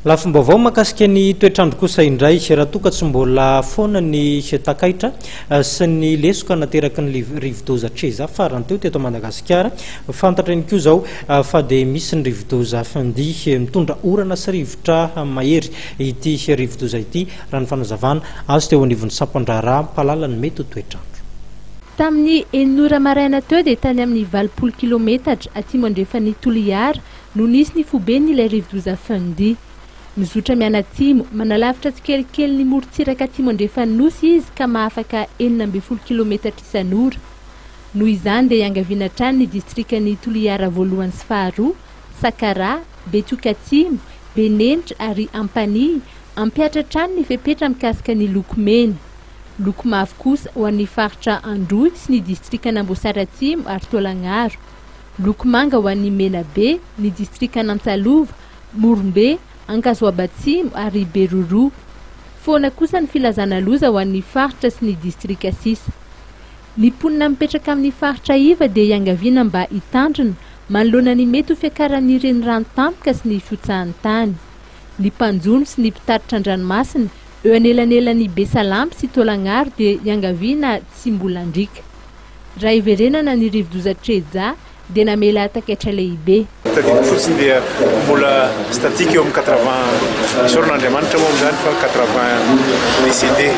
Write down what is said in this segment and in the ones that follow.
Lafim-baovao mahakasika ny toetr'andro kosa indray, raha toa ka tsy mbola foana ny takaitra sy ny lesoka nateraky ny rivodoza Cheza farany teo teto Madagasikara. Fantatra ihany koa izao fa dia misy ny rivodoza Fendi mitondra orana sy rivotra mahery ity rivodoza ity, raha ny fanazavana azo teo anivon'ny sampan-draharaha mpahalala ny mety ho toetr'andro. Tamin'ny enina ora maraina teo dia tany amin'ny 80 kilometatra atsimo andrefan'i Toliara no nisy ny foiben'ilay rivodoza Fendi. Mizotra mianatsimo, manalavitra tsikelikely ny morontsiraka atsimo andrefan'ny Nosy izy ka mahafaka 16 kilometatra isan'ora. Noho izany dia iangaviana hatrany ny distrikan'i Toliara voalohany sy faharoa, Sakaraha, Betioky Atsimo, Benenitra ary Ampanihy hampihatra hatrany ny fepetra mikasika ny loko mena. Loko mavo kosa ho an'ny faritra Androy sy ny distrikan'Amboasary Atsimo ary Taolagnaro. Loko manga ho an'ny Menabe, ny distrikan'Antsalova, Morombe, Ankazoabo Atsimo ary Beroroha. Foana kosa ny filazana loza ho an'ny faritra sy ny distrika sisa. Ny mponina mipetraka amin'ny faritra iva dia iangaviana mba hitandrina manoloana ny mety ho fiakaran'ny renirano tampoka sy ny fihotsahan'ny tany. Ny mpanjono sy ny mpitatitra an-dranomasina eo anelanelan'i Besalampy sy Taolagnaro dia iangaviana tsy mbola andriaka. Raha hiverenana ny rivodoza Chedja dia namela takaitra lehibe. Tadidiko fotsiny dia mbola statique eo amin'ny quatre-vingt, isaorana Andriamanitra moa amin'izany fa quatre-vingt décédés.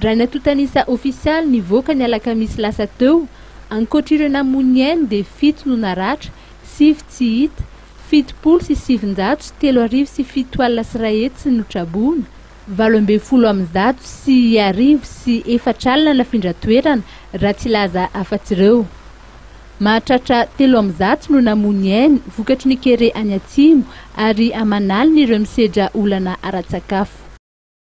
Raha ny antontan'isa ofisialy nivoaka ny alakamisy lasa teo, ankoatr'ireo namoy ny ainy dia fito no naratra, sivy tsy hita, 3170 3107 notraboina, 1118 nafindra toerana raha tsy hilaza afa-tsy ireo. Mahatratra 300 no namoy ny ainy vokatry ny kere any atsimo ary aman'aliny ireo misedra olana ara-tsakafo.